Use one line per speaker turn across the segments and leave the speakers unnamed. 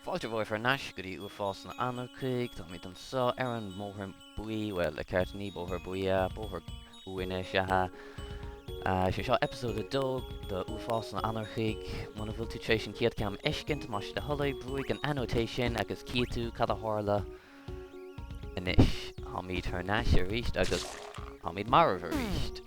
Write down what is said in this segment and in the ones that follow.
Fáilte romhaibh thar n-ais go dtí Uafás an Anarcaigh. Táimid anseo ar an mbóthar buí, bhuel, le ceart ní bóthar buí é, bóthar uaine is ea é. Sé seo episode 2 de Uafás an Anarcaigh. Muna bhfuil tú tar éis an chéad ceann a fheiscint, más é do thoil é, brúigh an annotation agus cífidh tú cad a tharla anois. Táimid thar n-ais arís agus táimid marbh arís.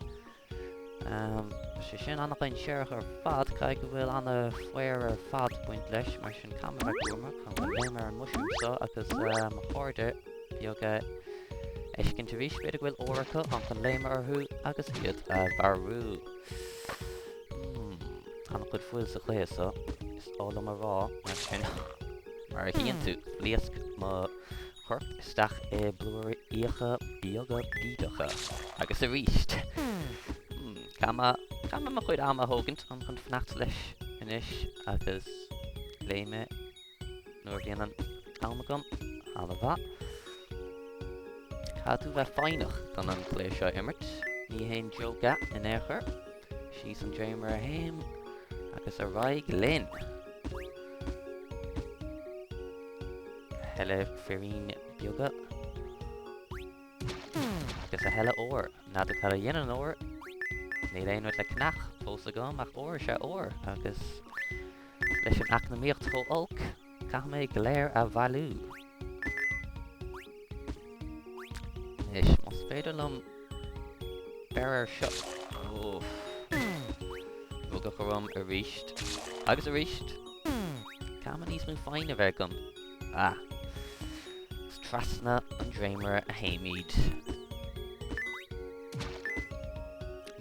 Tá sé sin an-dainséarach ar fad, caithfidh go bhfuil an-fhaobhar ar fad ag baint leis, mar sin caithfidh mé a bheith cúramach, táim chun léim ar an mushroom seo agus mo chairde beaga a fheiscint arís, b'fhéidir go bhfuil ór acu, táim chun léim orthu agus iad a mharú. Hmm, an-chuid fuil sa chluiche seo, is oth liom a rá, mar sin, mar a chíonn tú, phléasc mo chorp isteach i blúiríocha beaga bídeacha. Agus arís. Caithfidh mé, caithfidh mé mo chuid ama a thógaint, táim chun fanacht leis anois agus léim nuair a bhíonn an t-am agam. Ana-mhaith. Caithfidh tú bheith foighneach chun an cluiche seo a imirt. Ní haon joke é in aon chor. Síos an dréimire a théim agus ar aghaidh linn. A thuilleadh firín beaga. Agus a thuilleadh óir. N'fheadar cad a dhéanann ór. Níl aon rud le ceannach fós agam ach ór is ea ór. Agus leis an eacnamaíocht chomh olc, caithfidh mé go léir a bhailiú. Anois, más féidir liom beir air seo. Uff. Rugadh orm arís. Agus arís. Caithfidh mé níos mó foighne a bheith agam. Ah. Is trasna an dréimire a théimid.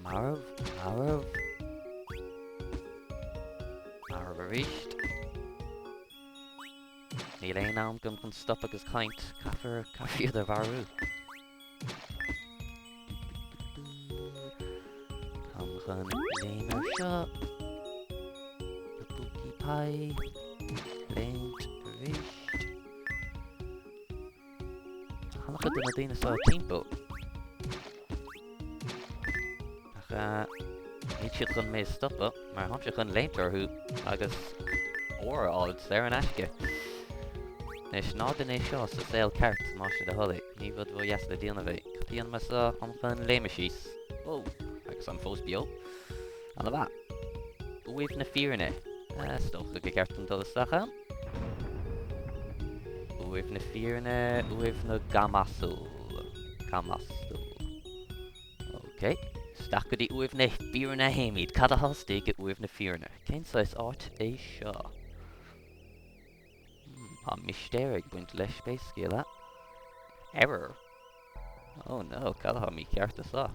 Marbh, marbh. Marbh arís. Níl aon am agam chun stop agus caint. Caithfear, caithfear iad a mharú. Táim chun léim ar seo. Na púcaí pie. Léimt arís. Tá an-chuid de na daoine seo timpeall. Ach níl siad chun mé a stopadh, mar táimse chun léimt orthu agus ór a fháil saor in aisce. Anois, ná déan é seo sa saol ceart, más é do thoil é. Ní rud ró-dheas le déanamh é. Cad a dhéanfaidh mé seo? Táim chun léimeadh síos. Ó! Agus táim fós beo. Ana-mhaith. Uaimh na fírinne. Is dócha gur ceart dom dul isteach ann. Uaimh na fírinne, uaimh na gcamasal. Camasal. Ok. Isteach go dtí uaimh na fírinne a théimid. Cad atá istigh i uaimh na fírinne? Cén saghas áit é seo? Hmm, tá mistéir ag baint leis, pé scéal é. Error? Oh no, cad atá mícheart anseo?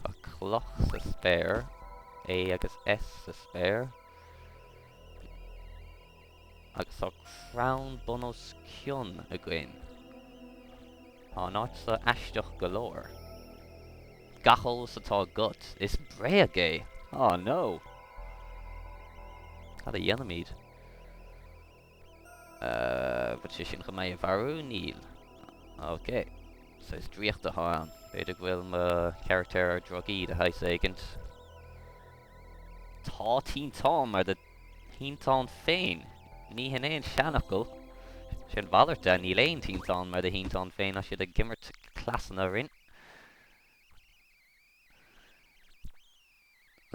Tá cloch sa spéir, A agus S sa spéir. Agus tá crann bun os cionn againn. Tá an áit seo aisteach go leor. Gach eolas atá agat, is bréag é! Oh no! Cad a dhéanfaimid? Bhfuil sé sin chun mé a mharú? Níl. Ok. Saghas draíocht atá ann. B'fhéidir go bhfuil mo charachtar ar drugaí de shaghas éigint. Tá tinteán mar do thinteán féin. Ní hin é an seanfhocal. Sé an mhalairt de, níl aon tinteán mar do thinteán féin, tá siad ag imirt cleasanna orainn.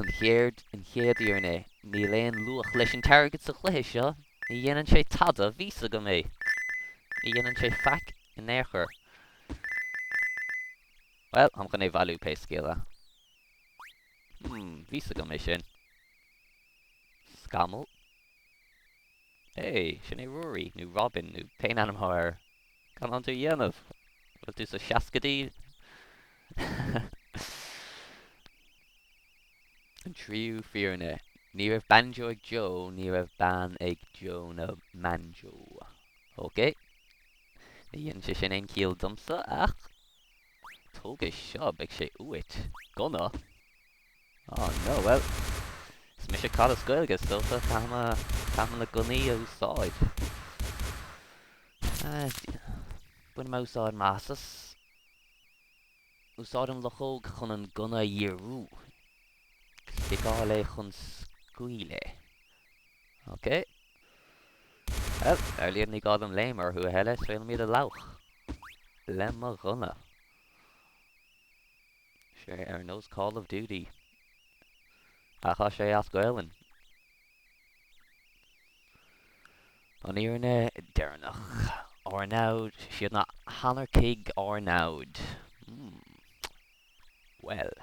An chéad, an chéad fhírinne, níl aon luach leis an t-airgead sa chluiche seo, ní dhéanann sé tada, bhí's agam é! Ní dhéanann sé faic in aon chor. Bhuel, táim chun é bhailiú pé scéal é. Hmm, bhí's agam é sin. Scamall. Hey, sin é Ruairí, nó Robin, nó pé ainm atá air. Cad atá tú a dhéanamh? Bhfuil tú sa seascaidí? An tríú fírinne, Ní raibh banjo ag Joe, ní raibh bean ag Joe na mBanjó. Ok. Ní dhéanann sé sin aon chiall domsa, ach tóg é seo, beidh sé uait. Gunna? Oh no, well, is mise cad as Gaeilge, is dócha, caithfidh mé, caithfidh mé na gunnaí a úsáid. Bainfidh mé úsáid maith as. Úsáid an luchóg chun an gunna a dhíriú. Cliceáil é chun scaoil é. Ok. Bhuel, ar a laghad ní gá dom léim orthu a thuilleadh, is féidir liom iad a fhliuch le mo ghunna. Sé ar nós Call of Duty. Ach tá sé as Gaelainn. An fhírinne deireanach. Ár namhaid, siad na hanarcaigh ár namhaid. Hmm. Bhuel.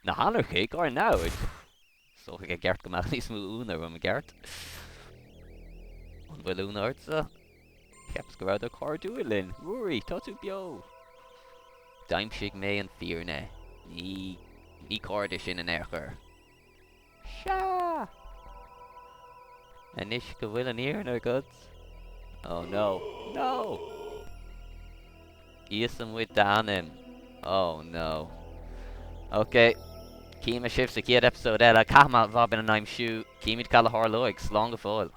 Na hanarcaigh ár namhaid? Is dócha gur cheart go mbeadh níos mó ionadh orm, an gceart? An bhfuil ionadh ortsa? Cheapas go rabhadar cairdiúil linn. Ruairí, tá tú beo! D'aimsigh mé an fírinne. Ní, ní cairde sinn in aon chor. Sea! Anois go bhfuil an fhírinne agat. Oh no. No! Íosfaidh muid d'ainm. Oh no. Ok. Cífidh mé sibh sa chéad episode eile. Caithfidh mé Robin a aimsiú. Cífimid cad a tharlóidh. Slán go fóill.